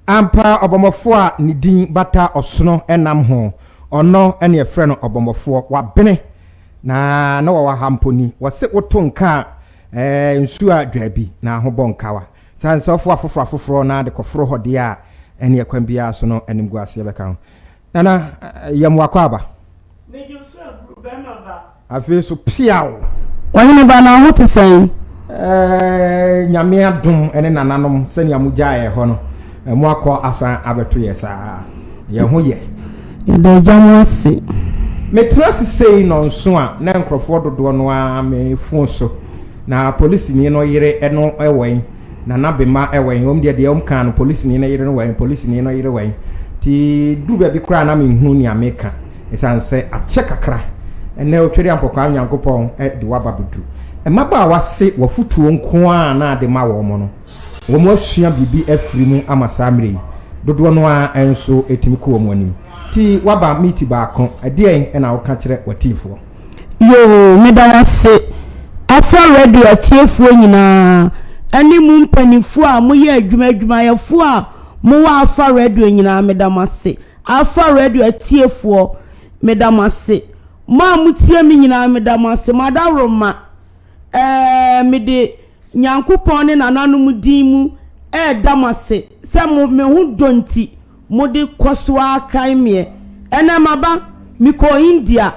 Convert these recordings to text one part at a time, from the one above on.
Ampa, ɔbɔmmɔfoɔ a ne din bata ɔsono nam ho, ɔno na yɛfrɛ no ɔbɔmmɔfoɔ. Wabene, na na wɔwɔ ha mpo ni. Wɔse woto nka a, ɛɛ, nsuo a dwaabi na ho bɔ nkawa. Saa nsɔfoɔ afoforɔ afoforɔ no ara de kɔforo hɔ deɛ a, ɛneɛ kwan biara so no animguaseɛ bɛka ho. Nana, yam w'akwaaba. Megye wo so aburu, bɛrima ba. Afei nso, piaw! Ɔhene ba, na wo ho te sɛn? Ɛɛ, Nyame adom ne nananom, sɛnea mo gyaeɛ hɔ no, mo akɔ asan abɛto yɛ saa. Yɛn ho yɛ. Yɛda Agya mo ase. Metena ase sei nnɔnson a, na nkurɔfoɔ dodoɔ no ara me fon so. Na polisini no yere no wɛn. Nana Bema wɛn, wɔn deɛ deɛ wɔn kaa no polisini no yere no wɛn, polisini no yere wɛn. Nti duru baabi koraa na menhunu nea meka, ɛsiane sɛ akyɛ kakra. Ɛnɛ Otweri Ampɔkwaa Nyankopɔn de waba bɛduru. Mmabaawa se w'afotuo nko ara na ade ma wɔn no, wɔn asua biribi afiri mu ama saa mmerɛ yi. Dodoɔ no ara nso ɛtumi kɔ wɔn anim. Nti waba meeti baako, ɛdeɛn na woka kyerɛ w'atiefoɔ? Yoo meda wo ase Afra radio atiefoɔ nyinaa ɛne mo mpaninfoɔ a moyɛ adwuma adwumayɛfoɔ a mowɔ Afra radio nyinaa meda mo ase Afra radio atiefoɔ meda mo ase mo a motie me nyinaa meda mo ase mo adaworoma ɛɛ mede Nyankopɔn ne nananom din mu ɛɛda mo ase sɛ mo me ho dɔ nti Mode kɔ so ara kae meɛ. Ɛnnɛ maba, mekɔɔ India,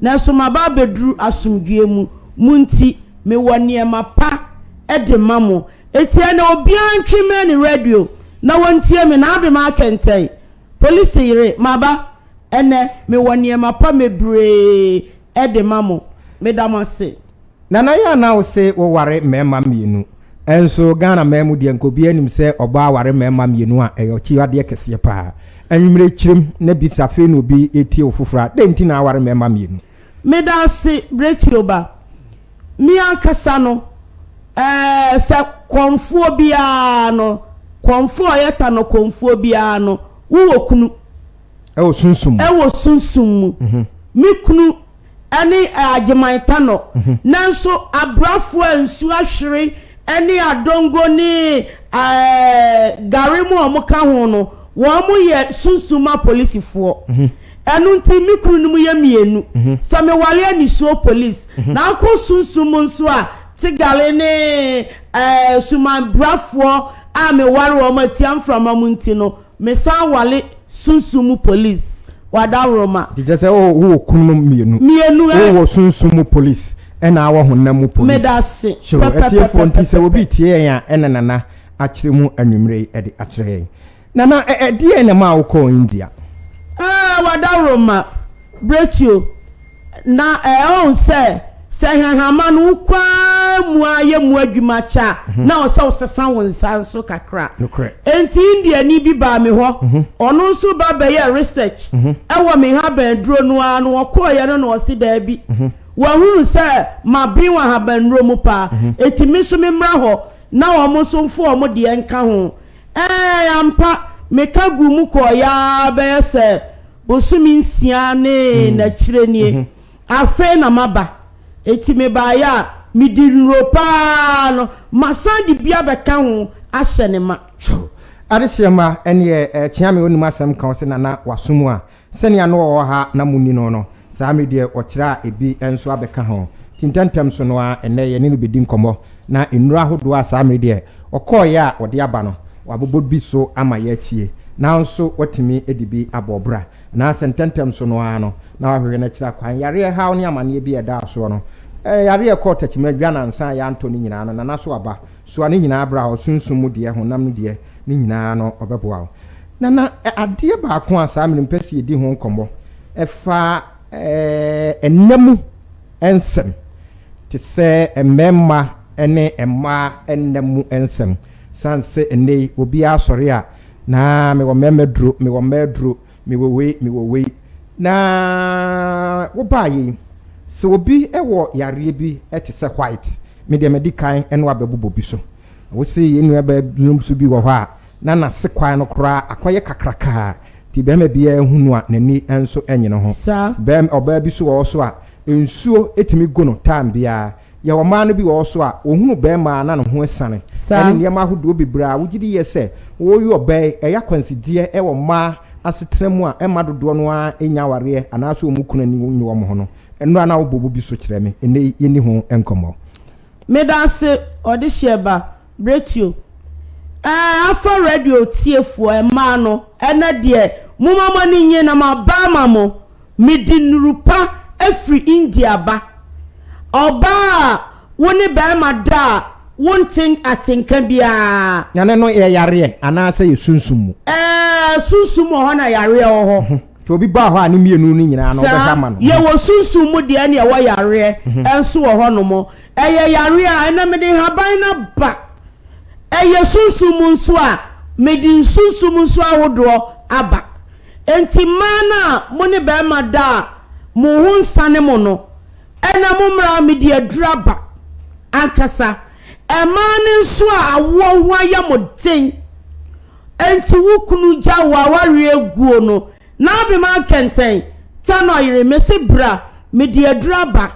nanso maba abɛduru asomdwoeɛ mu. Mo nti, mewɔ nneɛma pa de ma mo. Enti ɛnnɛ obiara ntwe mmɛn ne radio na wɔntie me. Naabem Akɛntɛn, polisi yere, maba. Ɛnnɛ mewɔ nneɛma pa bebree de ma mo. Meda mo ase. Nana yɛ a na wo se wo ware mmarima mmienu nso Ghana man mu deɛ nka obiara nim sɛ ɔbaa ware mmarima mmienu a ɛyɛ ɔkyiwadeɛ kɛseɛ paa. Anwummerɛ kyerem na bisa afei na obi retie wo foforɔ a dɛn nti na aware mmarima mmienu? Meda ase Brekyiroba. Me ankasa no, ɛɛ sɛ kɔmfoɔ biara no, kɔmfoɔ a ɔyɛ tanɔ kɔmfoɔ biara no, wowɔ kunu. Ɛwɔ sunsum mu. Ɛwɔ sunsum mu. Me kunu ne Agyeman Tanɔ. Nanso abrafo a nsu ahwere ne adongo ne gari mu a wɔka ho no, wɔyɛ sunsum apolisifoɔ. Ɛno nti me kununom yɛ mmienu. Sɛ meware anisuo polisi na akɔ sunsum mu nso a, Tigale ne sumanbrafoɔ a meware wɔn atia mframa mu nti no, Mesan wale sunsum mu police wadaworoma. Nti kyerɛ sɛ wo wɔ kununom mmienu. Mmienu ɛ. Wo wɔ sunsum mu police ɛna awɔ honam mu police. Medase Hyoo atiefoɔ nti sɛ obi retie yɛn a ɛna Nana akyerɛ mu anwumerɛ yi de akyerɛ yɛn. Nana ɛ ɛdeɛn na ɛmaa wo kɔɔ India? Ɛɛ wadaworoma. Bretio, na ɛɔn sɛ sɛ nhahama no wokɔ ara mu ara yɛ mu adwuma kyɛ a, na ɔsɛ wosesa wo nsa nso kakra. Enti Indiani bi baa me hɔ, ɔno nso ba bɛyɛɛ research wɔ me nhabanduro no ara no, ɔkɔeɛ no na ɔse daabi, wahunu sɛ maben wɔ ahabannuro mu paa, enti me nso memmra hɔ na wɔn nso mfa wɔn deɛ nka ho. Ɛɛ ampa, meka guu mu kɔeɛ ara bɛyɛ sɛ Bosome nsia ne n'akyire nie. Afei na maba. Enti mebaeɛ a, medi nnuro pa ara no, masan de bi abɛka ho ahyɛ ne ma. Kyɛw. Adehyeɛ mma, ɛneɛ kyea me ɔnim asɛm ka ɔse Nana waso mu a, sɛnea na ɔwɔ ha na monni no no, saa me deɛ ɔkyerɛ a ebi nso abɛka ho. Nti ntɛmntɛm so no ara ɛnnɛ yɛne no bɛdi nkɔmmɔ na nnuro ahodoɔ a saa mmere deɛ ɔkɔeɛ a ɔde aba no, wabobɔ bi so ama yɛatie, nanso watumi de bi abɔ bra, anaasɛ ntɛmntɛm so no ara no, na wahwehwɛ no akyiri akwan. Yareɛ haw ne amaneɛ bi a ɛdaa soɔ no, yareɛ a ɛkɔɔ tɛkyema dwa nansa a yɛantɔ ne nyinaa no, Nana so aba. Soa ne nyinaa bra hɔ, sunsum mu deɛ, honam no deɛ, ne nyinaa no, ɔbɛboa wo. Nana, adeɛ baako a saa mmerɛ mepɛ sɛ yɛdi ho nkɔmmɔ, ɛfa nna mu nsɛm, te sɛ mmarima ne mmaa nna mu nsɛm. Sane sɛ ɛnnɛ yi obiara sɔre a, na mewɔ mmarima duro, mewɔ mmaa duro, mewɔ wei, mewɔ wei. Na wobaeɛ yi, sɛ obi wɔ yareɛ bi te sɛ white, me deɛ madi kan ne wo abɛbobɔ bi so. Wose yɛn nuabaa binom nso bi wɔ hɔ a, na n'ase kwan no koraa akɔyɛ kakrakaa, nti barima biara hu no a, n'ani nso nye ne ho. Saa. Barima, ɔbaa bi nso wɔ hɔ nso a, nsuo tumi gu no time biara. Yɛwɔ mmaa no bi wɔ hɔ so a, wɔhunu barima a na ne ho asiane Saa. ne nneɛma ahodoɔ bebree a wogye di yɛ sɛ wɔreyɛ ɔbaa yi, ɛyɛ akwansideɛ wɔ mmaa asetena mu a ɛmma dodoɔ no ara nnya awareɛ anaasɛ wɔn kunu ani nnye wɔn ho no. Nnora na wobɔ bi so kyerɛ me, ɛnnɛ yi yɛnni ho nkɔmmɔ. Medase ɔdehyeɛ ba Bretio ɛɛ afa radio tiefoɔ ɛmaa no ɛnɛ deɛ moma mo ani nye na maba ama mo mede nnuru pa afiri India ba ɔbaa a wo ne bɛɛma da a wonte atenka biara. Na ne no yɛ yareɛ anaasɛ yɛ sunsum mu? Ɛɛ sunsum wɔ hɔ na yareɛ wɔ hɔ. Nti obi baa hɔ a ne mmienu no nyinaa no wobɛhwɛ Saa, ama no? yɛwɔ sunsum mu deɛ ɛne ɛwɔ yareɛ nso wɔ hɔ nom. Ɛyɛ yareɛ a ɛnɛ mede nhaban no aba. Ɛyɛ sunsum mu nso a mede nsunsum nso ahodoɔ aba. Enti mmaa no a mo ne barima da a mo ho nsane mo no, ɛnɛ mo mmra mede aduru aba ankasa. Mmaa no nso a awoɔ ho ayɛ mo den, Enti wo kunu gya wo awareɛ guo no na abema nkɛntɛn tɛ no ɔyere mese bra mede aduro aba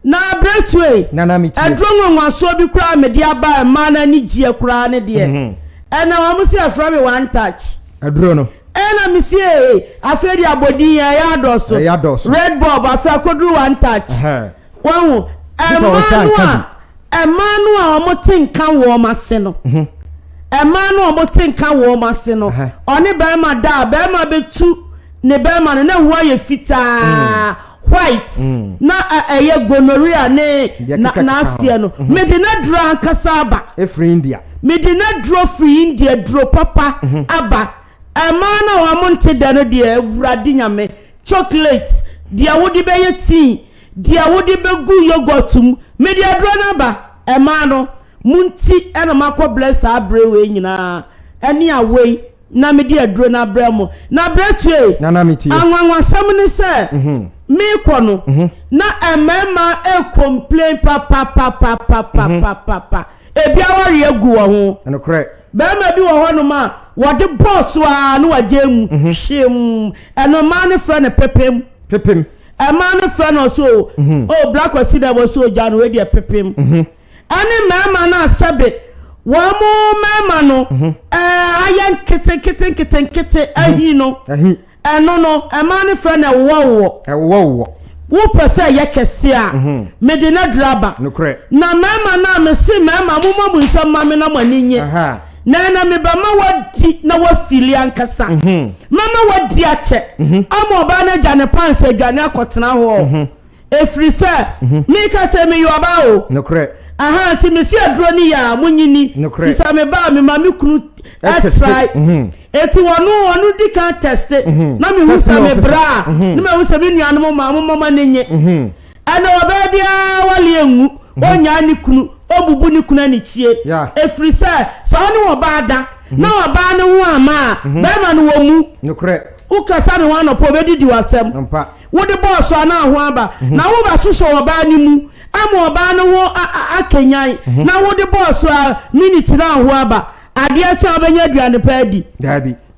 na aberetuei Nana metie. aduro nwanwasoɔ bi koraa mede aba a mmaa no ani gyeɛ koraa ne deɛ ɛnɛ wɔn se yɛfrɛ me one touch Aduro no. ɛna mese ee afei deɛ abɔdin yɛ ɛyɛ adɔso Ɛyɛ adɔso. red bulb afei akɔduru one touch Ɛhɛn. Wahu? Gye sɛ wɔn nsa Mmaa no nka a, bi. mmaa no a wɔte nka wɔn ase no, mmaa no a wɔte nka wɔn ase no, ɔne barima da a, barima bɛtu ne barima no na ɛho ayɛ fitaa, white, na ɛyɛ gonorrhea ne Deɛ na keka keka ho. n'aseɛ no. Mede n'aduro ankasa aba. Ɛfiri India. Mede n'aduro firi India, duro papa aba. Mmaa no a wɔnte dɛ no deɛ, Awurade Nyame, chocolate, deɛ wode bɛyɛ tea, Deɛ wode bɛgu yoghurt mu. Mede aduro no aba, ɛmaa no. Mo nti na makɔ brɛ saa berɛ wei nyinaa ɛne awei na mede aduro no abrɛ mo. Na berɛ tue. Nana metie. Anwanwasɛm ne sɛ, meekɔ no, na mmarima ɛrecomplain papapapapapapapa. Ebi awareɛ agu wɔ ho. Nokorɛ. Barima bi wɔ hɔnom a, wɔde bɔɔ so ara na wagyae mu hwemm. Ɛno mmaa no frɛ no pepem. Pepem. Ɛmaa no frɛ no ɔsɛ o o bra Kwasi dɛ wɔsɛ ogya no wei deɛ pepem. Ɛne mmarima no a sɛbe wɔn mo mmarima no ɛɛ ayɛ nkete nkete nkete nkete ahi no ɛno no ɛmaa no frɛ no ɛwowɔwowɔ. Ɛwowɔwowɔ. Wopɛ sɛ ɛyɛ kɛse a mede no aduru aba. Nokorɛ. Na mmarima no a mese mmarima mommɔ mo nsam ma me na mo ani nnye. Na ɛnɛ mebɛma woadi na woafili ankasa. Mɛma woadi akyɛ ama ɔbaa no agya ne pants adwane akɔtena hɔ. Ɛfiri sɛ, meka sɛ meyɛ ɔbaa o. Nokorɛ. Aha, nti mese aduro no yɛ a, monye ni. Nokorɛ. Firi sɛ meba a, mema me kunu try. Enti ɔno, ɔno di kan tɛste. Na mehu sɛ mebrɛ a, na mahu sɛ me nuanom mmaa, momma mo ani nnye. Ɛnna ɔbaa biara aware ngu, ɔnnyaa ne kunu, ɔmmubu ne kunu anikyie, ɛfiri sɛ, sɛ ɔne ɔbaa da na ɔbaa no ho amma a, barima no wɔ mu. Wokasa ne ho anɔpa a, ɔbɛdidi w'asɛm. Wode bɔɔ so a, na ho aba. Na wobɛsosɔ ɔbaa no mu ama ɔbaa no ho akanyan, na wode bɔɔ so a, miniti na ho aba. Adeɛ kye a, wobɛnya aduane pa adi.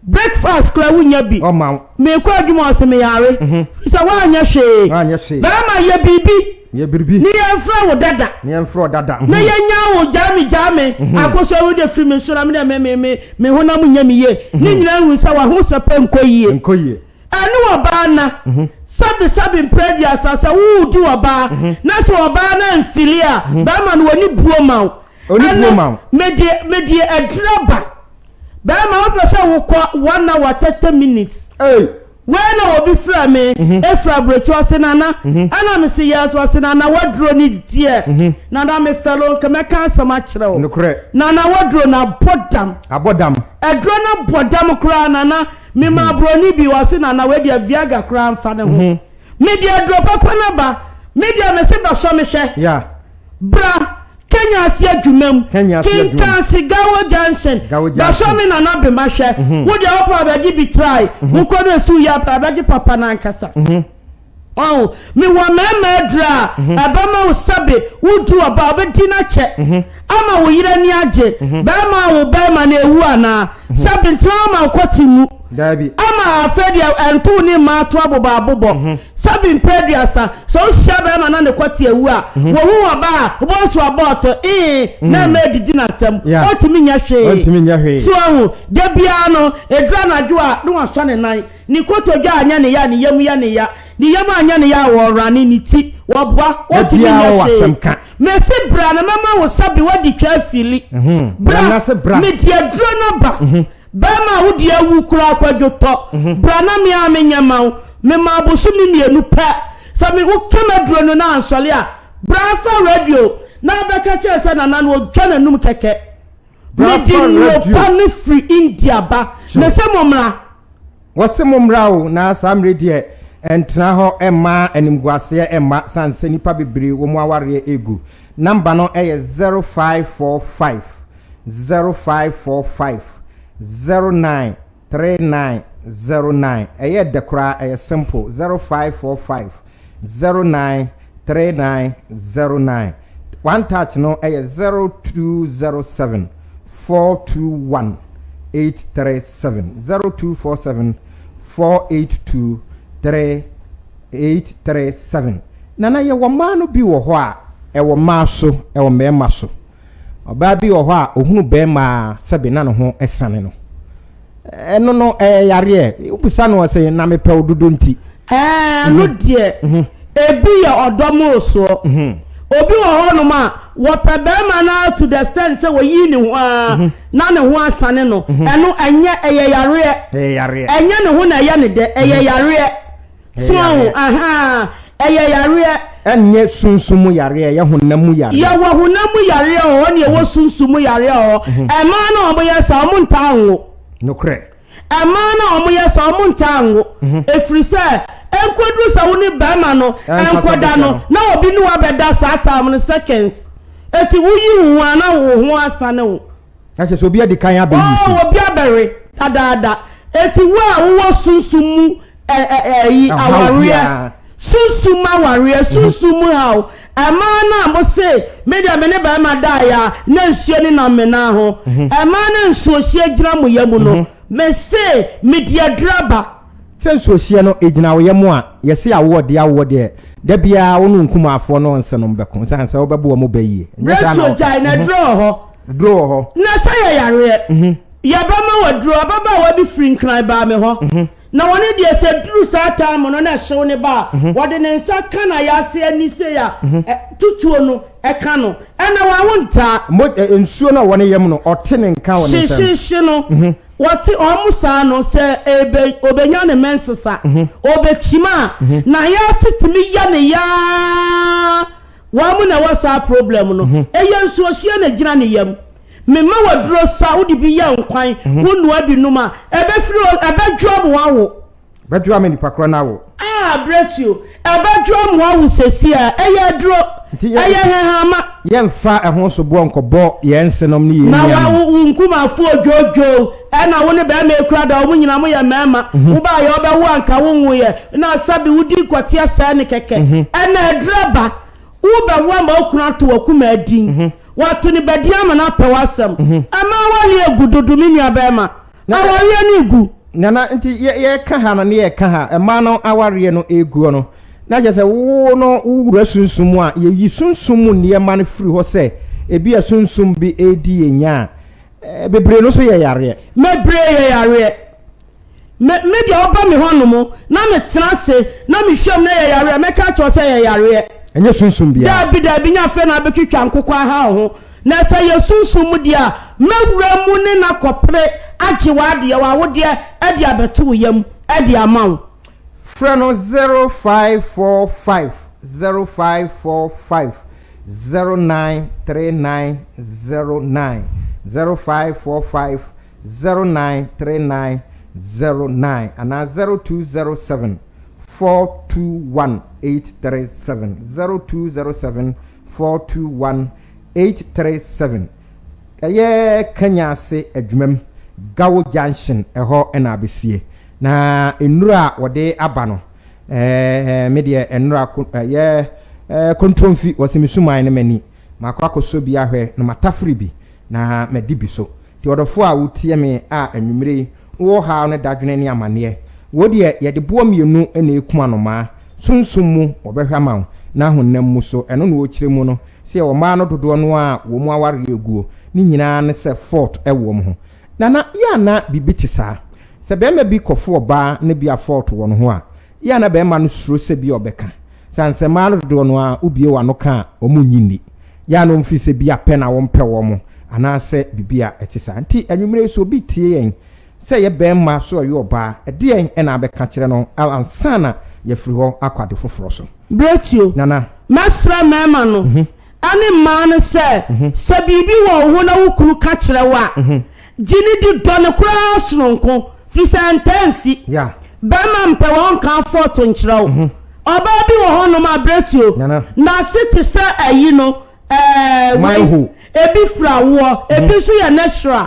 Breakfast koraa wonnya bi. Ɔmma wo. Meekɔ adwuma ɔse meyare. Firi sɛ woanyɛ hwee. Woanyɛ hwee. Bɛrima yɛ biribi. Yɛ biribi. Ne yɛmfrɛ wo dada. Ne yɛmfrɛ wo dada. Na yɛnyaa wo gyaa me gyaa me. Akosua wo de firi me so na me deɛ me me me me honam nyɛ me yie. Ne nyinaa hu sɛ w'ahosɛpɛ nkɔ yie. Nkɔ yie. Ɛne ɔbaa nna. Sɛbe sɛbe mprɛ aduasa sɛ woredi ɔbaa na sɛ ɔbaa no amfili a bɛrima no ɔni buo ma wo. Ɔni buo ma wo. Ɛno mede mede aduru aba. Bɛɛma wopɛ sɛ wokɔ one hour 30 minutes. Ei. Wei na obi frɛ me efiri aburokyi ɔse nana ɛna me se yes ɔse nana waduro ne deɛ nana me fɛlo nka mɛka asɛm akyerɛ wo Nokorɛ. nana waduro no abɔ dam. Abɔ dam. Aduro no abɔ dam koraa nana me maa broni bi ɔse nana wei deɛ viagra koraa nfa ne ho me deɛ aduro papa no aba me deɛ me se bɛsɔ me hwɛ Yeah. bra Kenya ase adwuma mu. Kenya ase adwuma mu. Kintansi Gawo Junction. Gawo Junction. Bɛsɔ me nana bema hwɛ. Wo deɛ wopɛ abɛgye bi try. Wokɔ no esu yɛ apɛ abɛgye papa no ankasa. Ɔho, mewɔ mmarima aduru a ɛbɛma wo sɛbe wodi ɔbaa wobɛdi no akyɛ ama wo yere ani agye. Barima a wo barima no ewu anaa? Sɛbe ntena hɔ ma wo kɔte nwu. Daabi. Ama a afei deɛ ɛntow ne mmaa to abobɔ abobɔ. Sɛbi mpɛ 30, sɛ wohyia bɛrima na ne kɔte awu a, wɔhu ɔbaa a, wobɛhu so abɔ ɔtɔ ee na ɛma adidi n'atam. Ɔntumi nyɛ hwee. Ɔntumi nyɛ hwee. So ahu, da biara no, ɛduru anadwo a, na wasɔ ne nan. Ne kotodwe anyɛ ne ya, ne yam yɛ ne ya. Ne yam anyɛ ne ya a, wɔrane ne ti, wɔboa, Da ɔntumi biara nyɛ wɔ hwee. asɛm ka. Mese bra na mɛma wo sɛbe woadi twa afili. Bra, Nana se bra. mede aduro no aba. Bɛrima a wode awu koraa kwadwo tɔ. Bra na me ara menyɛ ma wo. Mema abosome 2 pɛ. Sɛ me woka m'aduro no na ansɔre a, bra fa radio na bɛka kyerɛ sɛ Nana no ɔdwa n'anum kɛkɛ. Bra Mede fa nnuro radio. pa no firi India ba. Mese mo mmra. Wɔse mo mmra o, na saa mmerɛ deɛ ɛntena hɔ mma animguaseɛ mma sane sɛ nnipa bebree wɔn awareɛ regu. Number no yɛ 0545 0545 09 3909. Ɛyɛ dɛ koraa, ɛyɛ simple. 0545 09 3909. One touch no yɛ 0207 421 837 0247 482 3837. Nana, yɛwɔ mmaa no bi wɔ hɔ a ɛwɔ mmaa so, ɛwɔ mmarima so. Ɔbaa bi wɔ hɔ a ohunu barima a sɛbe na ne ho sane no. Ɛno no ɛyɛ yareɛ. Wobisa no ɔsɛ na mepɛ wo dodo nti. Ɛno deɛ ebi yɛ ɔdɔ mmorosoɔ. Obi wɔ hɔnom a wɔpɛ barima no ara to the extent sɛ wɔyi ne ho ara na ne ho asane no. Ɛno ɛnyɛ, ɛyɛ yareɛ. Ɛyɛ yareɛ. Ɛnyɛ ne ho na ɛyɛ ne dɛ, ɛyɛ yareɛ. So ahu, ahaa, ɛyɛ yareɛ. Ɛnyɛ sunsum mu yareɛ, ɛyɛ honam mu yareɛ. Yɛwɔ honam mu yareɛ wɔ hɔ na yɛwɔ sunsum mu yareɛ wɔ hɔ. Mmaa no a wɔyɛ saa, wɔn ntaa nwo. Nokorɛ. Mmaa no a wɔyɛ saa, wɔn ntaa nwo. Ɛfiri sɛ, ɛnkɔduru sɛ wo ne barima no nkɔda no, na obi ne wo abɛda saa time no seconds. Enti woyi wo ho a, na wo ho asane wo. Na kyerɛ sɛ obi adi kan abɛyi so. Oo, obi abɛwe dadaada. Enti wo a wowɔ sunsum mu ɛ ɛ ɛyi awareɛ, sunsum awareɛ, sunsum mu haw, ɛmaa no a mo se me deɛ me ne barima daeɛ a na nsuo ne nam me nan ho, ɛmaa no nsuohyeɛ gyina mo yam no, me se mede aduru aba. Sɛ nsuohyeɛ no ɛgyina wo yam a, yɛse awoɔ deɛ awoɔ deɛ, da biara wo ne wo nkumaafoɔ ne wo nsenom bɛko, ɛsiane sɛ wobɛbo wɔn bɛ yie. Ɛnyɛ saa na Rachel wɔka. gyae na aduro wɔ hɔ. Aduro wɔ hɔ. Na sɛ yɛ yareɛ, yɛbɛma wo aduro. Ababaawa bi firi Nkran baa me hɔ. Na wɔne deɛ sɛ duru saa time no na ɛhyew ne ba a, wɔde ne nsa ka n'ayaase ani sei a, tutuo no ɛka no. Ɛna wawo ntaa. Mo, nsuo no a ɛwɔ ne yam no, ɔte ne nka wɔ ne nsam. Hyehyeehye no, wɔte wɔn saa no, sɛ ebe, obenya ne menses a, obekyim a, n'ayaase tumi yɛ ne yaa. Wɔn na ɛwɔ saa problem no. Ɛyɛ nsuohyeɛ na ɛgyina ne yam. Mema wo aduro sa, wode bi yɛ nkwan, wonoa bi nom a, ɛbɛfiri hɔ, ɛbɛdwo ama woawo. Ɛbɛdwo ama nipa korɔ no awo. Ah, Bretio, ɛbɛdwo ama woawo seesei a, ɛyɛ aduro, ɛyɛ hɛhama. Yɛmfa ɛho soboɔ nkɔbɔ yɛn nsenom ne yɛn Na nuanom. wa, wo, wo nkumafoɔ dwoodwoo, ɛna wo ne bɛrima ekura da, wɔn nyinaa moyɛ mmarima. Wobaayɛ, wobɛwo anka wonwoeɛ, na sɛbe wodi nkɔteɛ sɛɛ ne kɛkɛ. Ɛna aduro aba. Wobɛwo ama wo kunu ato w'akumaa din. Wato ne ba din ama no apɛ w'asɛm. Ɛma awareɛ gu dodo me nua bɛrima. Awareɛ no regu. Nana, nti yɛ yɛka ha no ne yɛka ha, mmaa no awareɛ no ɛreguo no, na kyerɛ sɛ wo no wo wura sunsum mu a, yɛyi sunsum mu nneɛma no firi hɔ sɛ ebi a sunsum bi redi yɛn nya a, bebree no nso yɛ yareɛ. Bebree yɛ yareɛ. Me, me deɛ woba me hɔ nom na me tena ase na me hwɛ mu na ɛyɛ yareɛ a, mɛka akyerɛ wo sɛ ɛyɛ yareɛ. Ɛnyɛ sunsum biara. Daabi, daabi, nyɛ afei na abɛtwitwa nkokɔ aha wo ho. Na sɛ ɛyɛ sunsum mu deɛ a, mɛwura mu ne no akɔpere agye w'adeɛ, w'awodeɛ de abɛto wo yam de ama wo. Frɛ no 0545 0545 093909 0545 093909 anaa 0207 421 837 0207 421 837. Ɛyɛ Kenya ase adwumam, Gawo Junction, ɛhɔ na abesie. Na nnuro a wɔde aba no, ɛɛ me deɛ nnora ɛyɛ kontromfi, wɔsi me suman ne m'ani. Makɔ akɔsɔ bi ahwɛ na matafere bi na madi bi so. Nti ɔdɔfoɔ a wotie me a anwumerɛ yi wowɔ haw ne dadwene ne amaneɛ, Wɔ deɛ yɛde boɔ mienu na ɛku anomaa, sunsum mu wɔbɛhwɛ ama wo, na honam mu so, ɛno na ɔrekyerɛ mu no, sɛ yɛwɔ mmaa no dodoɔ no ara a wɔn awareɛ guo, ne nyinaa ne sɛ fault wɔ wɔn ho. Nana, yɛ a na biribi te saa? Sɛ barima bi kɔfo ɔbaa na bi a fault wɔ ne ho a, yɛ a na barima no suro sɛ bi a ɔbɛka. Sane sɛ mmaa no dodoɔ no ara wobue w'ano ka a, wɔn nnye nni. Yɛ a na wɔn feel sɛ bi a pɛ na wɔmpɛ wɔn anaasɛ biribi a ɛte saa. Nti anwummerɛ yi sɛ obi retie yɛn, sɛ ɛyɛ barima sɛ ɔyɛ ɔbaa, ɛdeɛn na abɛka kyerɛ no ansa na yɛafiri hɔ akɔ ade foforɔ so? Berɛtuo, Nana. Mɛsrɛ mmarima no ne mmaa no sɛ, sɛ biribi wɔ wo ho na wo kunu ka kyerɛ wo a, gye no di, dɔ no koraa sononko, firi sɛ ɛntaa nsi. Barima mpɛ wo a, ɔnka fault nkyerɛ wo. Ɔbaa bi wɔ hɔnom a, Berɛtuo, n'ase te sɛ ayi no, Ɛɛ wei ebi firi awoɔ, ebi nso yɛ natural.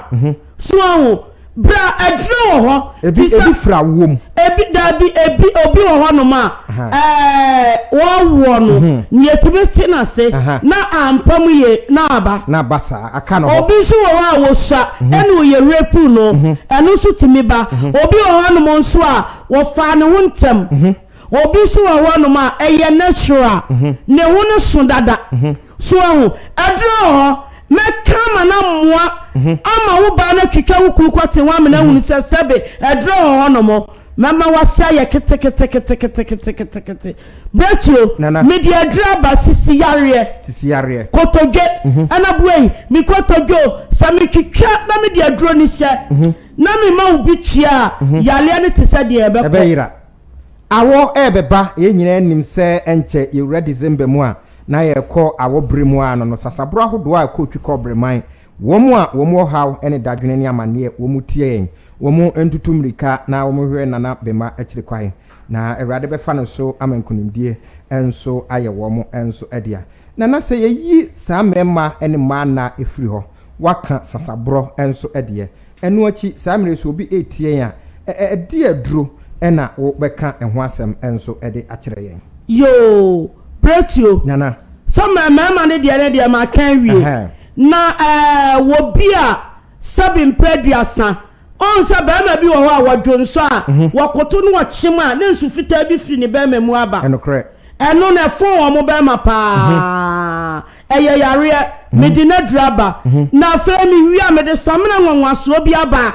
So ahu, bra aduro wɔ hɔ. Ebi ebi firi awoɔ mu. Ebi daabi ebi obi wɔ hɔ nom a ɛɛ wɔwoɔ no nea etumi te n'ase na ampa mu yie na aba. Na aba saa aka no hɔ. Obi nso wɔ hɔ a wɔsua ɛna ɔyɛ rape no ɛno nso tumi ba. Obi wɔ hɔ nom nso a wɔfaa ne ho ntɛm. Obi nso wɔ hɔnom a, ɛyɛ natural. Ne ho no so dada. So wahu? Aduro wɔ hɔ. Mɛka ama no amoa ama wo baa no atwitwa wo kuru kɔte ho ama no ahunu sɛ sɛbe aduro wɔ hɔnom. Mɛma w'ase ayɛ keteketeketeketekete. Berɛtuo, mede aduro aba sisi yareɛ. Sisi yareɛ. Kotodwe. Ɛna buei, me kotodwe o, sɛ metwitwa na mede aduro no hyɛ na mema wo bi tua a, yareɛ no te sɛ deɛ ɛbɛkɔ. Ɛbɛyera. Awɔ rebɛba, yɛn nyinaa nim sɛ ɛnkyɛ yɛwura December mu a na yɛrekɔ awɔ bere mu ara no no, sasaboro ahodoɔ a ɛkɔ Otwi Kɔbere man, wɔn a wɔn ɔhaw ne dadwene ne amanneɛ wɔn tie yɛn, wɔn ntutu mmirika na wɔn hwehwɛ Nana Bema akyiri kwan, na Awurade bɛfa no so ama nkunimdie nso ayɛ wɔn nso dea. Nana sɛ yɛyi saa mmarima ne mmaa nna firi hɔ, woaka sasaborɔ nso deɛ, Ɛno akyi, saa mmerɛ yi sɛ obi retie yɛn a, ɛdeɛn aduro na wobɛka ɛho asɛm nso de akyerɛ yɛn? Yoo, Pretio, Nana. Sɛ mɛ mmarima no deɛ no deɛ maka awie. Na ɛɛ wɔ bi a sɛbi mprɛ aduasa, ɔhu sɛ barima bi wɔ hɔ a wɔdwo nsɔ a, wɔkoto na wɔkyem a, na nsu fitaa bi firi ne barima mu aba. Ɛnokorɛ. Ɛno no ɛfon wɔn barima paa. Ɛyɛ yareɛ. Mede no aduru aba. Na afei mewie a, mede samina nwanwasoɔ bi aba a,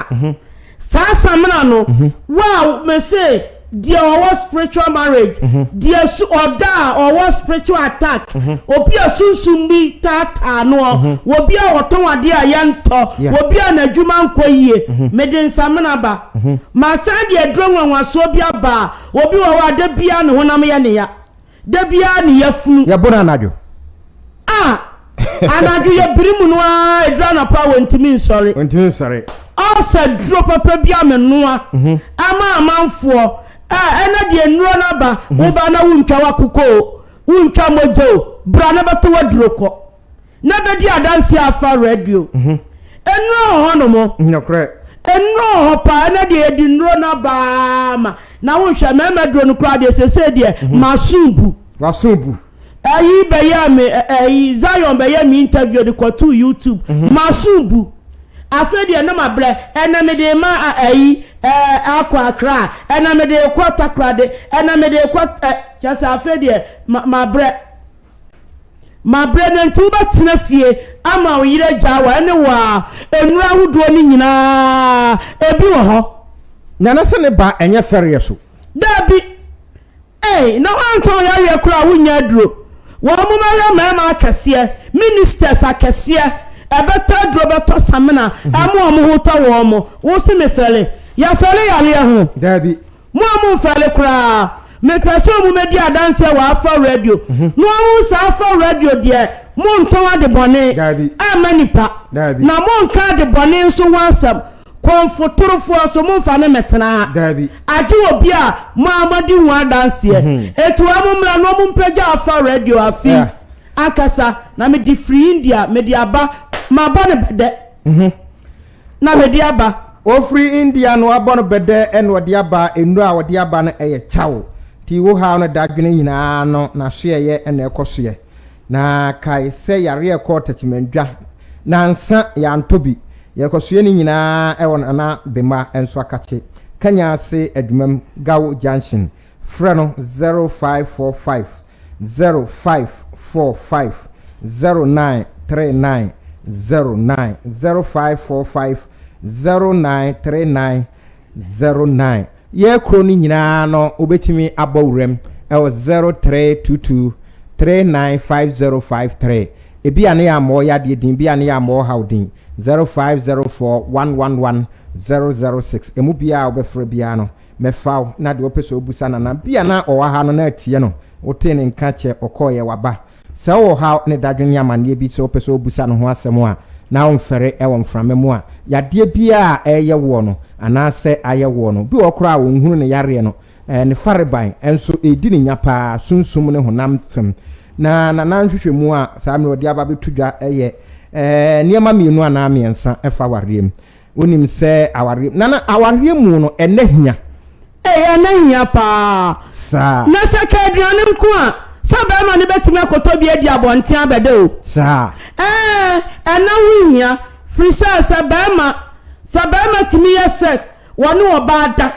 saa samina no, wo a mese deɛ ɔwɔ spiritual marriage, deɛ su ɔda a ɔwɔ spiritual attack, obi a sunsum bi taataa noɔ, obi a ɔtɔn adeɛ a yɛntɔ, obi a n'adwuma nkɔ yie, mede nsamina aba. Masan de aduro nwanwasoɔ bi aba a, obi wɔ hɔ a da biara ne honam yɛ ne ya. Da biara ne yafunu. Yɛbo no anadwo. A! Anadwo yɛ biri mu no ara ɛduru anɔpa a wɔntumi nsɔre. Wɔntumi nsɔre. Ɔsɛ duro papa bi a menoa ama amanfoɔ. Ɛ ɛnɛ deɛ nnuro no aba, woba na wontwa w'akokɔ o, wontwa mogya o, bra na bɛtɔ w'aduro kɔ. Na bɛdi adanseɛ afa radio. Nnuro wɔ hɔ nom. Nokorɛ. Nnuro wɔ hɔ paa, ɛnɛ deɛ yɛde nnuro no aba ara ma. Na wo nhwɛ mmarima duro no koraa deɛ sesei deɛ maso bu. Waso bu. Ɛyi bɛyɛɛ me ɛyi Zion bɛyɛ me interview de kɔtoo YouTube maso bu. Afei deɛ na mabrɛ ɛnɛ mede ma ɛyi ɛɛ akɔ Accra ɛnɛ mede kɔ Takoradi ɛnɛ mede kɔ ɛ kyɛ sɛ afei deɛ ma mabrɛ. Mabrɛ no nti wobɛtena fie ama wo yere agyaa wo a ɛne wo a nnuro ahodoɔ no nyinaa ebi wɔ hɔ. Nana sɛ ne ba ɛnyɛ fɛreɛ so. Daabi ei na woantɔn yareɛ koraa a wonnya aduro. Wɔn mɛhwɛ mmarima akɛseɛ, ministers akɛseɛ ɛbɛtɔ aduro bɛtɔ samina ɛmo wɔn ho tɔ wɔn. Wo se mefɛre? Yɛfɛre yareɛ ho? Daabi. Mo a momfɛre koraa, mepɛ sɛ ɔmo mɛdi adanseɛ wɔ Alpha Radio na wɔahu sɛ Alpha Radio deɛ montɔn adebɔne mma nipa na monka adebɔne nso ho asɛm, kɔmfo torofoɔ nso momfa no mmɛtena ha agye obi a mo ara moadi ho adanseɛ. Enti wɔn mmra na wɔn mpagya Alpha Radio afe yi ankasa na mede firi India mede aba mabɔ no bɛdɛ. Na mede aba. Ɔfiri India na wabɔ no bɛdɛ na ɔde aba, nnuro a ɔde aba no yɛ kyaw, nti wo haw no dadwene nyinaa no n'asoɛeɛ na ɛkɔ soɛ. Na kae sɛ yareɛ kɔɔ Techiman-Dwa nansa yɛantɔ bi, yɛkɔsoɛ ne nyinaa wɔ Nana Bema nso akakye. Kanya ase Adwumam, Gawo Junction. Frɛ no 0545 0545 0939 09, 0545 0939 09. Yɛ kuro no nyinaa no, wobɛtumi abɔ wuram ɛwɔ 0322 395053. Ebi a ne yɛ ammɔ yadeɛ din bi a ne yɛ ammɔ haw din, 0504 111 006. Emu biara a wobɛfrɛ biara no, mɛfa wo na deɛ wopɛ sɛ wobusa Nana bia na ɔwɔ ha no na atie no. Wotee ne nka kyɛ, ɔkɔɔyɛ waba sɛ wowɔ haw ne dadwene ne amanneɛ bi sɛ wopɛ sɛ wobusa no ho asɛm a, na womfɛre wɔ mframa mu a, yadeɛ biara a ɛyɛ woɔ no anaasɛ ayɛ woɔ no bi wɔ koraa a wɔnhunu ne yareɛ no, ne fareban nso ɛredi ne nya paa sunsum ne honam fam. Na Nana nhwehwɛmu a saa mmerɛ ɔde aba bɛto dwa yɛ nneɛma mmienu anaa mmiɛnsa ɛfa awareɛ mu. Wonim sɛ awareɛ, Nana, awareɛ mu no ɛnɛ hia. Ee, ɛnɛ hia paa. Saa. Na sɛ ka aduane nko a, sɛ bɛrima no bɛtumi akɔtɔ bi adi abɔnten abɛda o. Saa. Ɛɛ, ɛna ho hia firi sɛ sɛ bɛrima tumi yɛ sex, wɔne ɔbaa da,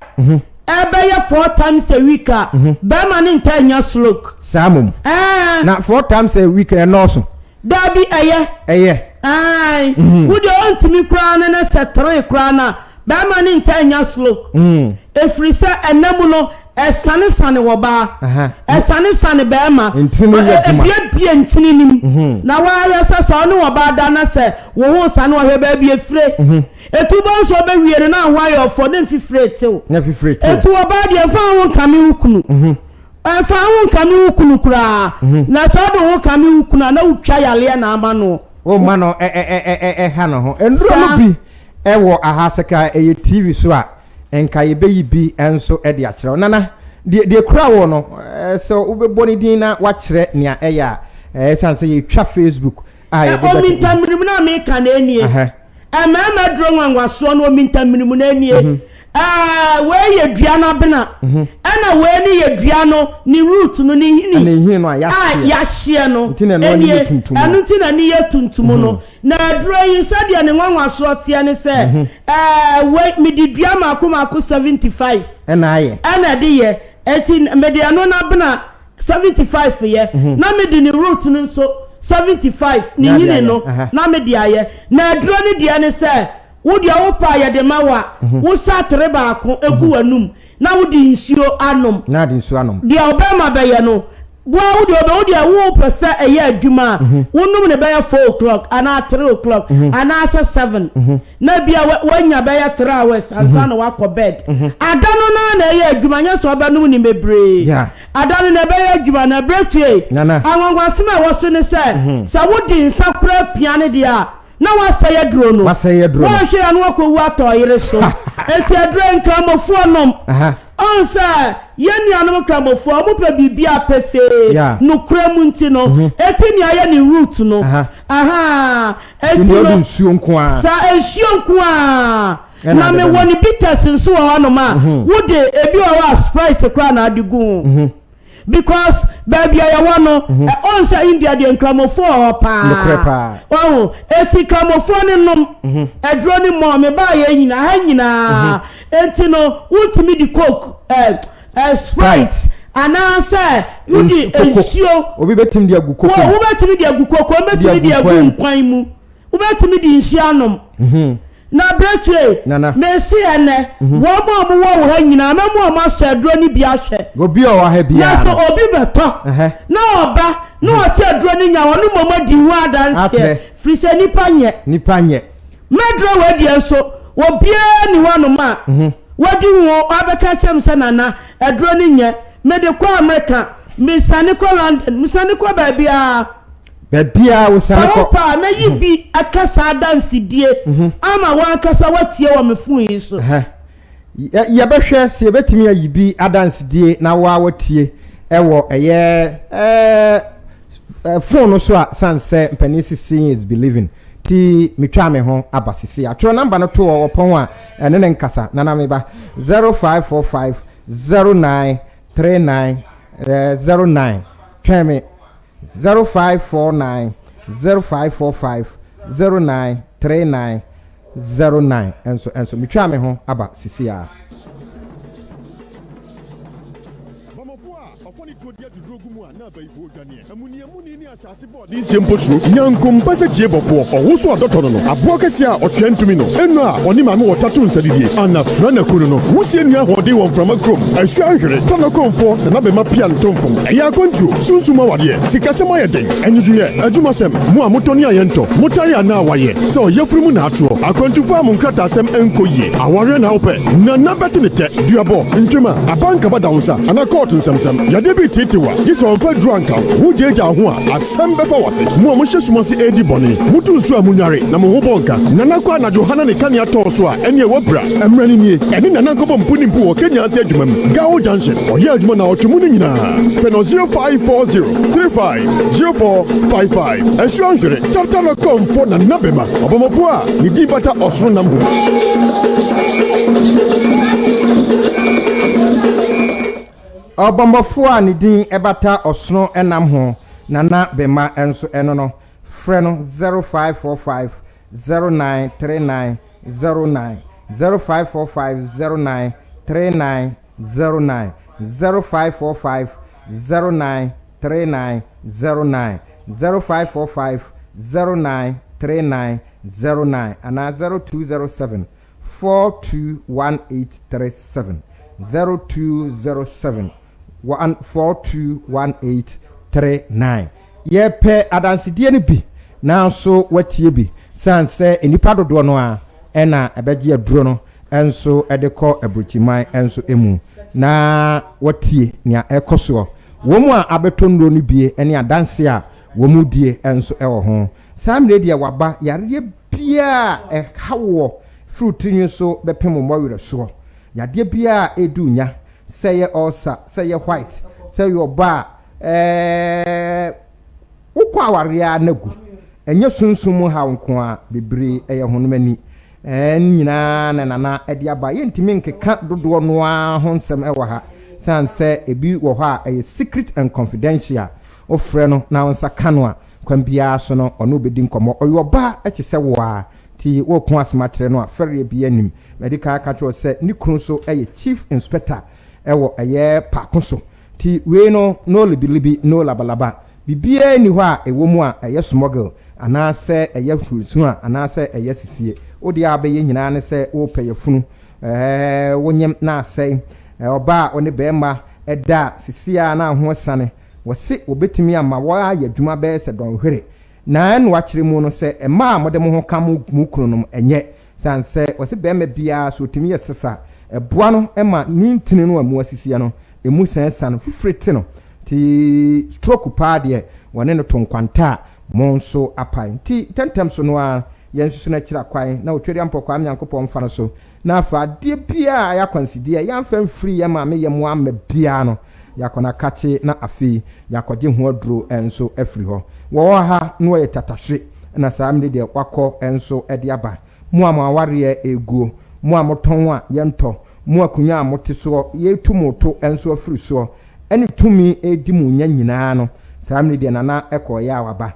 ɛbɛyɛ four times a week a, bɛrima ne ntaa nya stroke. Saa mom. Ɛɛ. Na four times a week ɛnɔɔso? Daabi, ɛyɛ. Ɛyɛ. Ɛɛ, wode ɔntumi koraa no ne sɛ three koraa no a, bɛrima ne ntaa nya stroke, ɛfiri sɛ ɛna mu no ɛsanesane wɔ baa, ɛsanesane bɛrima. Ntini yɛ adwuma. Ebiebie ntini nim na wɔayɛ sɛ ɔne ɔbaa da na sɛ wo ho sane, ɔhwɛ baabi efire etu bɔ nso, ɔbɛwie no na ho ayɛ ɔfɔ ne mfifire tew. Na fifire tew. Etu ɔbaa deɛ, nfa ho nkame wo kunu, ɛnfa ho nkame wo kunu koraa. Na sɛ ɔde ho kame wo kunu a, na wotwa yaleɛ na ama no. O ma no ɛ ɛ ɛ ɛ ɛha no ho nduro no bi ɛwɔ aha sɛ ka ɛyɛ TV so a, nka yɛbɛyi bi nso ɛde akyerɛw. Nana, deɛ kura wɔ no sɛ wobɛbɔ ne din na wakyerɛ nea ɛyɛ a, ɛsiane sɛ yɛtwa Facebook a yɛde bɛto. Omintaminimu na meka na enie. Mmarima duro nwanwasoɔ no, omintaminimu na enie. Wei yɛ dua no abena, ɛna wei ne yɛ dua no ne root no, ne hini. Ne hini no a a yɛahyeɛ. Yɛahyeɛ no. Nti na ɛno ani yɛ enie tuntum no. Ɛno nti na ne yɛ tuntum no. Na aduro yi, sɛdeɛ ne nwanwasoɔ teɛ ne sɛ wei mede dua maako maako 75 ɛna ayɛ. Ɛna ɛde yɛ. Eti mede ɛno n'abena 75 yɛ, na mede ne root no nso 75, ne Na de hini ayɛ, no na mede ayɛ. Na aduro no deɛ ne sɛ wo deɛ wopɛ a, yɛde ma wo a, wosa atere baako egu w'anum na wode nsuo anom. Na ade nsuo anom. Deɛ ɔbɛrima bɛyɛ no boa wo deɛ ɔbɛ wo deɛ wopɛ sɛ ɛyɛ adwuma a, wonom ne bɛyɛ 4 o'clock anaa 3 o'clock anaasɛ 7, na bia woanya bɛyɛ 3 hours ansa na wakɔ bed. Ada no naa na ɛyɛ adwuma, nyɛ sɛ ɔbɛnom ne bebree. Ada no na ɛbɛyɛ adwuma. Na berɛ tue, Nana. anwanwasɛm a ɛwɔ so ne sɛ wode nsa kora pia ne deɛ a, na wasɛe aduro no. Wasɛe aduro no. Wɔnhwɛ ya no, wakɔwu atɔ yere so. Eti aduro nkramofoɔ nom, ɔn sɛ yɛn nuanom nkramofoɔ, ɔmo pɛ biribi a pefee nokora mu, nti no eti nea yɛ ne root no. Aha, eti nti no no nsuo nko a. Saa, nsuo nko a. Ɛna na ade mewɔ bɛnom. Ne bitters nso wɔ hɔnom a wode ebi wɔ hɔ a, Sprite koraa na ade gu ho, because baabi a yɛwɔ no, ɔn sɛ India deɛ, nkramofoɔ wɔ hɔ paa. Nokorɛ paa. Ɔho eti nkramofoɔ ne nom aduro ne mɔ me baa yɛ nyinaa ha nyinaa. Eti no wotumi de Coke, ɛ ɛ Sprite anaasɛ wode koko. Nsuo. Obi bɛtumi de agu koko wɔ mu. Wobɛtumi de agu koko, wobɛtumi de agu agu nkwan mu. Nkwan mu, wobɛtumi de nsuo anom. Na abirekyire, Nana. mesi ɛnɛ wɔn a wɔwɔ wɔ ha nyinaa, mɛmu wɔn asɔ aduro no bi ahwɛ. Obi a ɔwɔ ha na biara sɛ no obi bɛtɔ na ɔba na ɔsɛ aduro no nya, ɔno mmom adi ho adanseɛ. Akyerɛ. Firi sɛ nipa nyɛ. Nipa nyɛ. Mɛduro wɔ adiɛ nso, obiara ni hɔnom a wadi ho abɛka kyerɛ me sɛ, "Nana, aduro no nyɛ." Mede kɔ Amerika, mesane kɔ London, mesane kɔ baabiara. Baabiara wosane sɛ kɔ. Wopɛ a, mɛyi bi aka saa adansedie ama wankasa watie wɔ me phone yi so. Ɛhɛ. Yɛbɛhwɛ sɛ yɛbɛtumi ayi bi adansedie na woa watie ɛwɔ ɛyɛ phone no so a, san sɛ mpanin si seeing is believing, ti metwa me ho aba sisi atwerɛ number no to wɔ ɔpɔn a ɛne ne nkasa. Nana, meba 0545 09 39 09. Twɛn me, 0549 0545 09 39 09. Ɛnso metwa me ho aba sisi a. atuo de atuduro gu mu a na abayifoɔ dwaneɛ. Amuniamuni ne asase bɔ ɔde nsie mpo suro. Nyankompa sɛ kyie bɔfoɔ, ɔwoso adɔtɔ no no. Aboa kɛseɛ a ɔtwea ntumi no. Eno a ɔne maame wɔ tato nsa didie. Ana fra na kunu no. Wusie nua ahoɔden wɔ mframa kurom. Asuo ahwere, tɔ no kɔmfoɔ Nana bɛma pia ntomfom. Ɛyɛ akwantuo, sunsum awadeɛ, sikasɛm ayɛ den, anwudwoyɛ, adwumasɛm, mo a motɔ ne a yɛntɔ, motare anaa wayɛ sɛ ɔyafunu mu na atoɔ, akwantufo a mo nkrataasɛm nkɔ yie, awareɛ na wopɛ, Nana bɛte ne tɛ, duabɔ, ntwema, aba nkaba da wo nsa, anaa kɔɔto nsɛmsɛm, yadeɛ bi reteetee wo a, gye sɛ wɔmfa aduro anka wo, wogyaagyaa wo ho a, asɛm bɛfa w'ase, mo a mohyɛ sum ase redi bɔne, moto nsuo a monnware, na mo ho bɔ nka, Nana kɔ anadwo ha na ne kanea tɔɔ so a, ɛneɛ wapira. Mmerɛ no nie, ɛne Nana nkɔbɔ mpu ne mpu wɔ Kenya ase adwuma mu, Gao Junction. Ɔyɛ adwuma naawɔtwe mu no nyinaa. Frɛ no 0540 35 0455. Asuo Ahwere, Tartalo Kɔmfo Nana Bema, ɔbɔmmɔfoɔ a ne din bata ɔsoro nam ho. Ɔbɔmmɔfoɔ a ne din bata ɔsono nam ho, Nana Bema nso ɛno no, frɛ no 0545 0939 09 0545 09 39 09 0545 09 39 09 0545 09 39 09 anaa 0207 421837 0207 1 421839. Yɛpɛ adansedie no bi nanso woatie bi sane sɛ nnipa dodoɔ no ara na ɛbɛgye aduro no nso de kɔ aburokyiman nso mu na wɔatie nea ɛrekɔ soɔ. Wɔn a abɛtɔ nnuro no bie ne adanseɛ a wɔn die nso wɔ ho. Saa mmerɛ deɛ waba yareɛ biara a ɛha woɔ firi wo tirinwi so bɛpem wo mmɔwerɛ soɔ. Yadeɛ biara a ɛredi wo nya, sɛ ɛyɛ ulcer, sɛ ɛyɛ white, sɛ ɛyɛ ɔbaa a, ɛɛ wokɔ awareɛ ara na gu. Ɛnyɛ sunsum mu haw nko ara, bebree ɛyɛ honam ani. Ɛɛ ne nyinaa na Nana de aba. Yɛntumi nkeka dodoɔ no ara ho nsɛm wɔ ha, sane sɛ ebi wɔ hɔ a ɛyɛ secret and confidential. Wofrɛ no na wo nsa ka no a, kwan biara so no ɔne wo bɛdi nkɔmmɔ. Ɔyɛ ɔbaa te sɛ wo ara, nti woreko asɛm akyerɛ no a, fɛreɛ biara nnim. Madi kan aka akyerɛ wo sɛ ne kunu nso yɛ Chief Inspector wɔ ɛyɛ Paako so. Nti wei no, no libilibi, no labalaba. Biribiara nni hɔ a ɛwɔ mu a ɛyɛ smuggle anaasɛ ɛyɛ hurusua anaasɛ ɛyɛ sisie. Wo deɛ a wobɛyɛ nyinaa ne sɛ worepɛ yafunu, ɛɛ, wonyem na asɛe. Ɔbaa a ɔne barima da a, sesie ara na ho asiane. Wɔse wɔbɛtumi ama woayɛ adwuma bɛyɛ sɛ dɔnhwere. Na ɛno akyerɛ mu no sɛ mmaa a mode mo ho ka mo kununom nyɛ. Esiane sɛ wɔse barima biara sɛ ɔtumi yɛ sesa a, ɛboa no ma ne ntini no a ɛmu asisiɛ no, ɛmu san siane, fifire te no. Nti stroke paa deɛ wɔne no to nkwanta a, mo nso apae. Nti ntɛmntɛm so no ara yɛnsusu no akyiri akwan na Otweriampɔ Kwame Nyankopɔn mfa no so na afa adeɛ biara a ɛyɛ akwansideɛ a yɛamfa amfiri yɛn maame yam amma biara no, yɛakɔ no akakye na afei yɛakɔgye ho aduro nso afiri hɔ. Wɔwɔ ha na wɔyɛ tatahwe na saa mmere deɛ wakɔ nso de aba. Mo a mo awareɛ reguo, mo a motɔn a yɛntɔ, mo akonnwa a mote soɔ yɛretu mo to nso afiri soɔ, ɛne tumi redi mo nya nyinaa no, saa mmere deɛ Nana kɔeɛ a waba.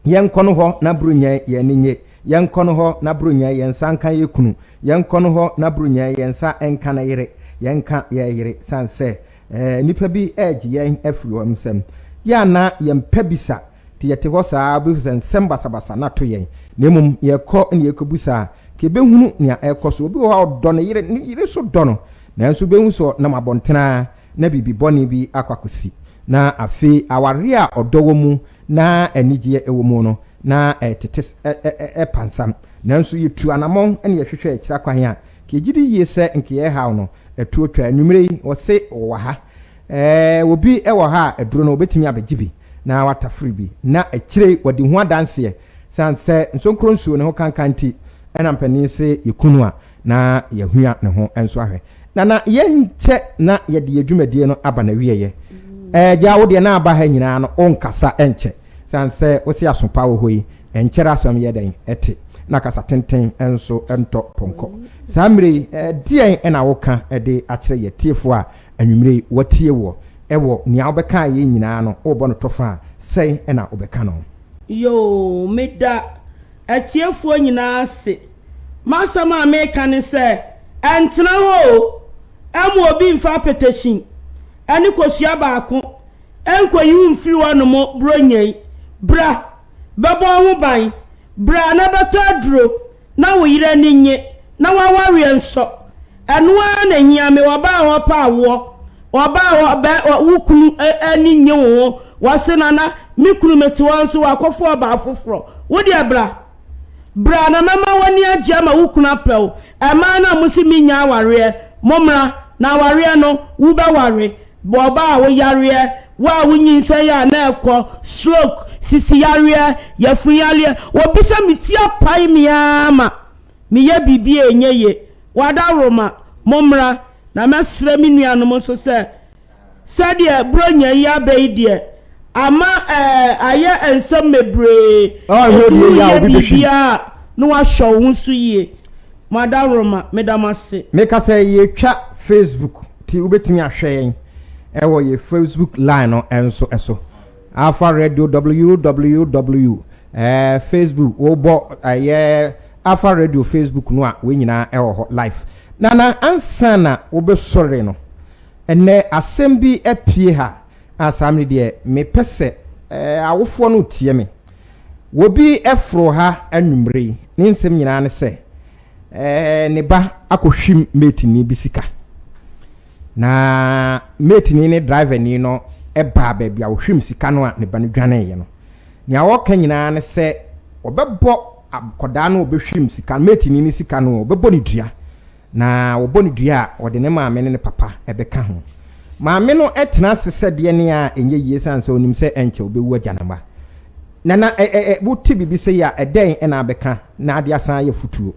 Yɛnkɔ no hɔ na boro nyɛ yɛn ani nye. Yɛnkɔ no hɔ na boro nyɛ yɛn nsa nka yɛn kunu. Yɛnkɔ no hɔ na boro nyɛ yɛn nsa nka ne yere. Yɛnka yɛn yere sane sɛ nnipa bi regye yɛn afiri wɔn nsam. Yɛ a na yɛmpɛ bisa nti yɛte hɔ saa ara wobɛhu sɛ nsɛm basabasa na ato yɛn. Na mmom yɛkɔ na yɛkɔbisa a, nka yɛbɛhunu nea ɛrekɔ so. Obi wɔ hɔ a ɔdɔ ne yere, ne yere nso dɔ no. Nanso wobɛhu sɛ ɔnam abɔntene ara na biribi bɔne bi akɔ akɔsi. Na afei awareɛ a ɔdɔ wɔ mu na anigyeɛ wɔ mu no, na ɛretete ɛrepansam. Nanso yɛtu anammɔn na yɛhwehwɛ akyiri akwan a, nka yɛgye di yie sɛ nka yɛn haw no, atuo twa. Anwummerɛ yi, wɔse wɔwɔ ha. Ɛɛ, obi wɔ ha a aduro no, ɔbɛtumi abɛgye bi na watafere bi, na akyire yi wadi ho adanseɛ. Sane sɛ nsonkuro nsuo ne ho kankan nti, ɛna mpanin se yɛku no a, na yɛahua ne ho nso ahwɛ. Nana, yɛnkyɛ na yɛde yɛn dwumadie no aba n'awieɛ. Ɛɛ, gya wo deɛ na aba ha nyinaa no, wonkasa nkyɛ. Sane sɛ wose aso pa wɔ hɔ yi, ɛnkyɛre asɛm yɛ dɛn ɛte, na kasa tenten nso ntɔ pɔnkɔ. Saa mmerɛ yi, ɛdeɛn na woka de akyerɛ yɛn atiefoɔ a anwummerɛ yi wɔatie woɔ? Ɛwɔ nea wobɛkaeɛ nyinaa no, worebɔ no tɔfa a, sɛn na wobɛka no? Yoo, meda atiefoɔ nyinaa ase. M'asɛm a meka ne sɛ, ɛntena hɔ o, ɛmma obi mfa apɛtɛhyin ne kosua baako. Ɛnkɔyi wo mfiri hɔnom Buronya yi. Bra, bɛbɔ wo ho ban. Bra na bɛtɔ aduro na wo yere ani nnye na w'awareɛ nsɔ. Ɛno ara na ɛhia me. Ɔbaa a ɔpɛ awoɔ, ɔbaa a ɔbɛ, wo kunu ani nnye wo ho. Wɔse Nana, me kunu mete hɔ nso wakɔfa ɔbaa foforɔ. Wo deɛ bra. Bra na mɛma w'ani agye ama wo kunu apɛ wo. Mmaa no a mose mennya awareɛ, mommra, na awareɛ no, wobɛware. Bɔ ɔbaa a wo yareɛ, wo a wo nyinsɛn a na ɛkɔ, stroke, sisi yareɛ, yafunu yareɛ, obi sɛ me ti apae me ara ma me yɛ biribi a ɛnyɛ ye, w'adaworoma, mommra, na mɛsrɛ me nuanom nso sɛ, Sɛdeɛ Buronya yi aba yi deɛ, ama ɛɛ ayɛ nsɛm bebree. Enti woyɛ biribiara a, na woahwɛ wo ho so yie. Mo adaworoma, meda mo ase. Meka sɛ yɛtwa Facebook nti wobɛtumi ahwɛ yɛn ɛwɔ yɛ Facebook line no nso so. Alpha Radio www ɛɛ Facebook wobɔ ɛyɛ Alpha Radio Facebook no a wei nyinaa ɛwɔ hɔ live. Nana ansa na wobɛsɔre no Ɛnnɛ asɛm bi apue ha a saa mmere deɛ mepɛ sɛ awofoɔ no tie me. Obi foroo ha anwummere yi, ne nsɛm nyinaa ne sɛ ne ba akɔhwim metini bi sika. Na metini ne driverni no baa baabi a ɔhwim sika no a ne ba no dwaneeɛ no. Nea ɔreka nyinaa ne sɛ ɔbɛbɔ akwadaa no a ɔbɛhwim sika no, metini no sika no, ɔbɛbɔ no dua. Na wɔbɔ no dua a, wɔde ne maame ne ne papa bɛka ho. Maame no tena ase sɛ deɛ ne a ɛnyɛ yie ɛsiane sɛ ɔnim sɛ ɛnkyɛ ɔbɛwu agya ne mma. Nana, ɛ ɛ ɛ wote biribi sei a, ɛdɛn na abɛka na ade asan ayɛ afotuo?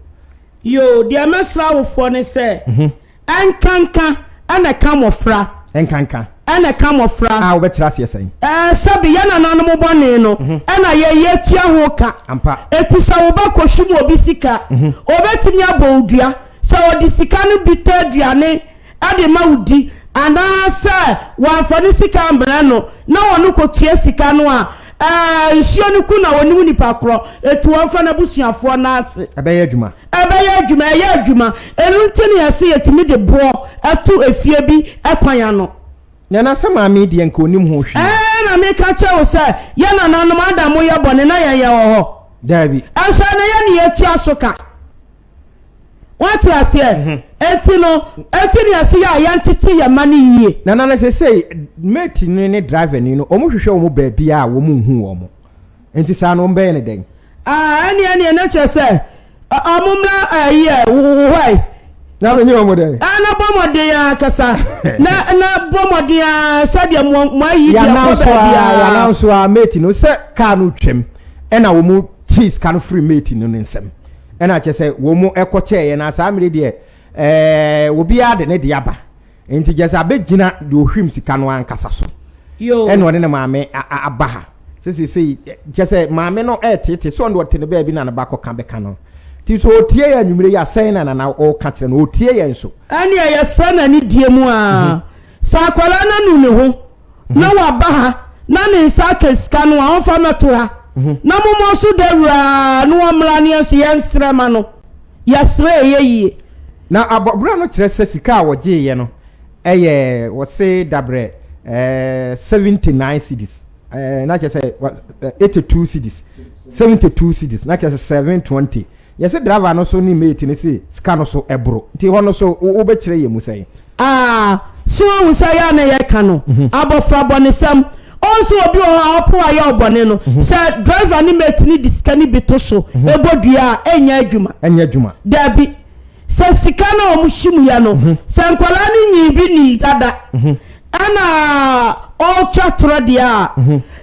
Yoo, deɛ mɛsrɛ awofoɔ ne sɛ, ɛnkanka na ɛka mmɔfra. Ɛnkanka. Na ɛka mmɔfra. A wobɛkyerɛ aseɛ sɛn? Ɛɛ, sɛbe yɛn nananom bɔne no na yɛn yɛtua ho ka. Ampa. Enti sɛ wo ba kɔhwim obi sika, ɔbɛtumi abɔ wo dua. Sɛ ɔde sika no bi tɔ aduane de ma wo di, anaasɛ wamfa ne sika ammrɛ no na ɔno kɔtua sika no a, ɛɛ, nsuo no ku na ɔnim nipa korɔ. Enti wɔmfa n'abusuafoɔ no ase. Ɛbɛyɛ adwuma. Ɛbɛyɛ adwuma, ɛyɛ adwuma. Ɛno nti na yɛse yɛtumi de boɔ to efie bi kwan ano. Nana sɛ maame yi deɛ nka ɔnim ho hwee. Ɛɛ na meka kyerɛ wo sɛ yɛn nananom ada mo yɛ bɔne na yɛn yɛwɔ hɔ. Daabi. Ɛnso ɛnɛ yɛn ne yɛtua so ka. Woate aseɛ? Enti no, enti na yɛse yɛ a yɛntete yɛn mma no yie. Nana na sesei mate no ne driver ni no wɔn hwehwɛ wɔn baabiara a wɔn nhu wɔn. Enti saa no wɔn bɛyɛ no dɛn? Ah, ɛneɛ ɛneɛ na kyerɛ sɛ ɔmo mmra ɛyi ɛ wo hɔ ɛ. Na menye wɔn dɛn? Ah, na bɔ mmɔden ara kasa. Na na bɔ mmɔden ara sɛdeɛ mo mo ayi deɛ kɔ baabi ara. Yɛn nso a mate no sɛ kaa no twam ɛna wɔn kyee sika no firi mate no ne nsam ɛna kyerɛ sɛ wɔn ɛkɔ kyɛɛ yɛn na saa mmere deɛ ɛɛ obiara de ne de aba. Nti gyɛ sɛ abɛgyina deɛ ɔhwim sika no ankasa so ɛna ɔne ne maame aba ha sɛ seesei kyɛ sɛ maame no ɛreteete sɛ ɔno deɛ ɔte ne baabi na ne ba kɔka bɛka no nti sɛ ɔtie yɛn anwummerɛ yi a sɛn na nana ɔreka kyerɛ no ɔtie yɛn nso. Ɛneɛ yɛsrɛ no anidie mu aa sɛ akwadaa no anu ne ho na waba ha na ne nsa aka sika no a ɔmfa mmɛto ha na mommɔ so dawuro aa na ɔmmra ne yɛn nso yɛnsrɛ ma no. Yɛsrɛ ɛyɛ yie. Na abɔbra no kyerɛ sɛ sika a wɔgyeeɛ no yɛ wɔse dabrɛ 79 cedis na kyerɛ sɛ 82 cedis 72 cedis na kyerɛ sɛ 720 yɛse driver no so ne mate no se sika no so ɛboro nti hɔ no so wobɛkyerɛ yɛ mu sɛn? Ah, so woahu sɛ ɛyɛ a na yɛka no abɔfra bɔnesɛm? Ɔn sɛ obi wɔ hɔ a ɔpo ayɛ ɔbɔne no, sɛ driver ne mate no de sika no bi to so bɔ dua a, ɛnyɛ adwuma. Ɛnyɛ adwuma. Dabi. Sɛ sika no a wɔhyim yɛ no, sɛ nkwadaa no nyii bi nii dada, ɛna ɔretwa torɔ deɛ a,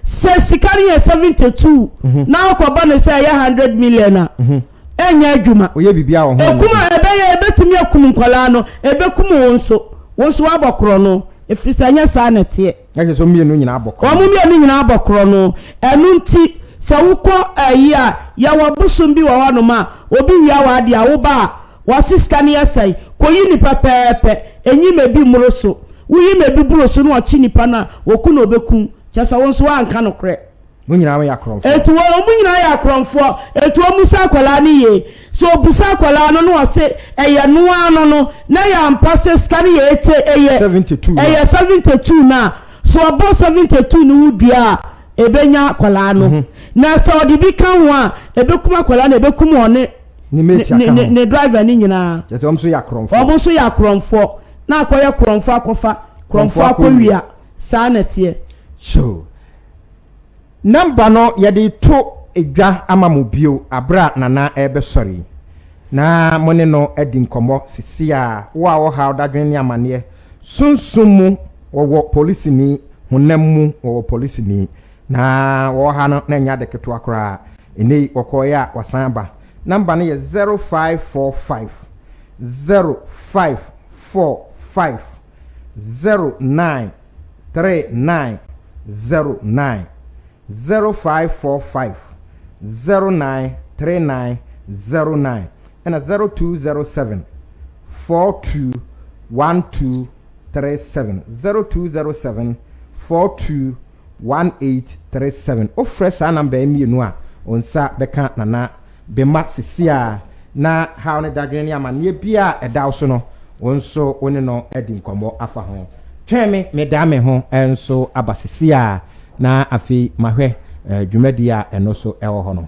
sɛ sika no yɛ 72 na wokɔbɔ no sɛ ɛyɛ 100 million a, ɛnyɛ adwuma. Woyɛ biribi a wo ho Ekum a ɛbɛyɛ ebetumi akum nkwadaa no, ebekum wo nso. Wo nso woabɔ korɔno, ɛfiri sɛ ɛnyɛ saa na ɛteɛ. Na kyerɛ sɛ wɔn mmienu nyinaa bɔ korɔno. Wɔn mmienu nyinaa bɔ korɔno. Ɛno nti, sɛ wokɔ ayi a, yɛwɔ bosom bi wɔ hɔnom a, obi wia w'adeɛ a, woba a, wɔse sika no yɛ sɛn? Kɔyi no pɛpɛɛpɛ, nyi ma ebi mmoro so. Woyi ma ebi boro so na wɔkye nipa no a, wɔku no wɔbɛku wo. Kyerɛ sɛ wo nso woanka nokorɛ. Mo nyinaa moyɛ akorɔmfoɔ. Enti wɔn, wɔn nyinaa yɛ akorɔmfoɔ. Enti wɔmmisa akwadaa no yie. Sɛ ɔbisa akwadaa no na ɔse ɛyɛ no ara no no, na ɛyɛ ampa sɛ sika no yɛ ete, ɛyɛ, 72 no a. ɛyɛ 72 no a, Sɛ ɔbɔ 72 no ho dua a, ɛbɛnya akwadaa no. Na sɛ ɔde bi ka ho a, ɛbɛkum akwadaa no, ɛbɛkum ɔne Ne mate aka ho. ne driver no nyinaa. Kyerɛ sɛ wɔn nso yɛ akorɔmfoɔ. Wɔn nso yɛ akorɔmfoɔ. Na akɔyɛ korɔmfoɔ akɔfa, korɔmfoɔ akɔwia. Saa na ɛteɛ. So number no yɛde reto dwa ama mo bio aberɛ a Nana rebɛsɔre yi na mo ne no adi nkɔmmɔ sisi a wo a ɔhaw dadwene ne amaneɛ sunsum mu wɔwɔ polisini honam mu wɔwɔ polisini na wɔwɔ ha no na ɛnyɛ ade ketewa koraa ɛnɛ yi wɔkɔeɛ a wasan aba number no yɛ 0545 0545 09 39 09 0545 09 39 09 ɛna 0207 42 12 37 0207 42 1837. Wofrɛ saa namba yi mmienu a, wo nsa bɛka Nana Bema sisi a na haw ne dadwene ne amanneɛ biara a ɛda wo so no, wo nso wo ne no adi nkɔmmɔ afa ho. Twɛn me, medaa me ho nso aba sisi a na afei mahwɛ dwumadi a ɛno nso ɛwɔ hɔ no.